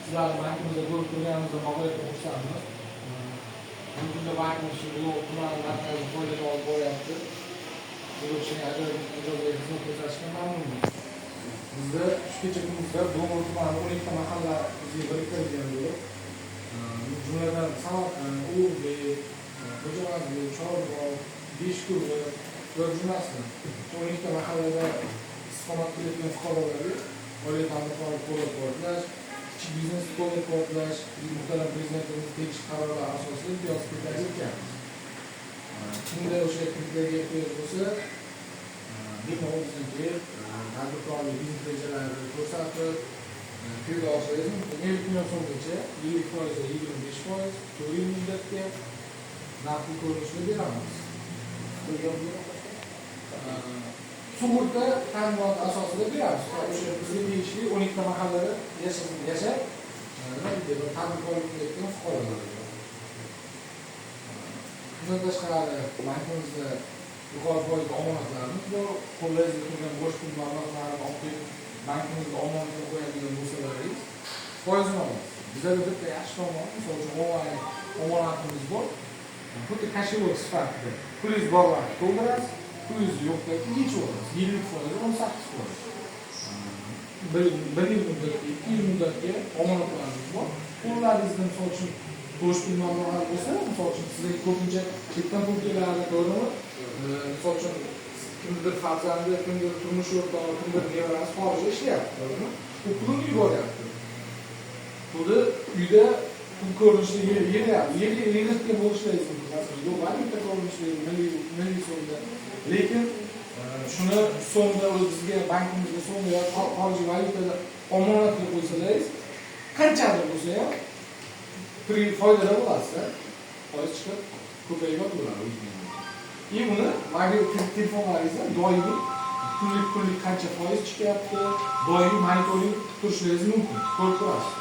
Sizlarni bankimizda ko'rib turganimizdan bag'oyatda xursandmiz. Bugungi kunda bankimiz shu Globo tuman markazi foydali olib boryapti. Biz o'xshagan ajoyib mijozlarga xizmat ko'rsatishdan mamnunmiz. Bizda shu kecha kunduzda Globo tumanida 12 ta mahalla bizga biriktirilgan bo'lib, jumladan Samarqand, Ulug'bek, Xo'jamazli, Chorbog', Beshko'ri va jumlasidan shu 12 ta mahallada istiqomat qilayotgan fuqarolarga oliy tadbirkorlik qo'llab-quvvatlash, kichik biznesni qo'llab-quvvatlash, muhtaram prezidentimiz tegishli qarorlar asosida imtiyoz ajratganmiz. Kimda o'sha kreditlarga ehtiyoj bo'lsa, bemalol bizga kelib, tadbirkorlik biznes rejalarini ko'rsatib, kredit olishingiz mumkin. 50 million so'mgacha, yillik foizi 25%, 4 yil muddatga naqd pul ko'rinishida beramiz. Sug'urta ta'minoti asosida beramiz. O'sha bizga tegishli 12 ta mahallada yashab, nima deydi, tadbirkorlik qilayotgan fuqarolarga. Bundan tashqari bankimizda yuqori foizli omonatlarimiz bor. Qo'llaringizda turgan bo'sh pul mablag'larini olib kelib bankimizda omonatga qo'yadigan bo'lsalaringiz, foizini olasiz. Bizada bitta yaxshi tomoni, misol uchun, onlayn omonatimiz bor. Xuddi кошелёк sifatida pulingiz bor vaqt to'ldirasiz, pulingiz yo'q paytda yechib olasiz. Yillik foizi 18%. Bir yil muddatga, 2 yil muddatga omonatlarimiz bor. Qo'llaringizda, misol uchun, bo'sh pul mablag'lar bo'lsa, misol uchun, sizga ko'pincha chetdan pul keladi, to'g'rimi? Misol uchun, kimnidir farzandi, kimnidir turmush o'rtog'i, kimnidir nevarasi xorijda ishlayapti, to'g'rimi? U pulini yuboryapti. Pulni uyda pul ko'rinishida yig'yapti. Yig'ayotgan bo'lishlaringiz mumkin. Masalan, yo'q valyuta ko'rinishida, milliy so'mda. Lekin shuni so'mda o'zizga bankimizga so'mda yoki xorijiy valyutada omonatga qo'ysalaringiz, qanchadir bo'lsa ham foydada bo'lasiz. Foiz chiqib ko'payib yotaveradi o'zidan. И uni mobil telefonlaringizda doimiy kunlik qancha foiz chiqyapti, doimiy monitoring qilib turishingiz mumkin. Ko'rib turasiz.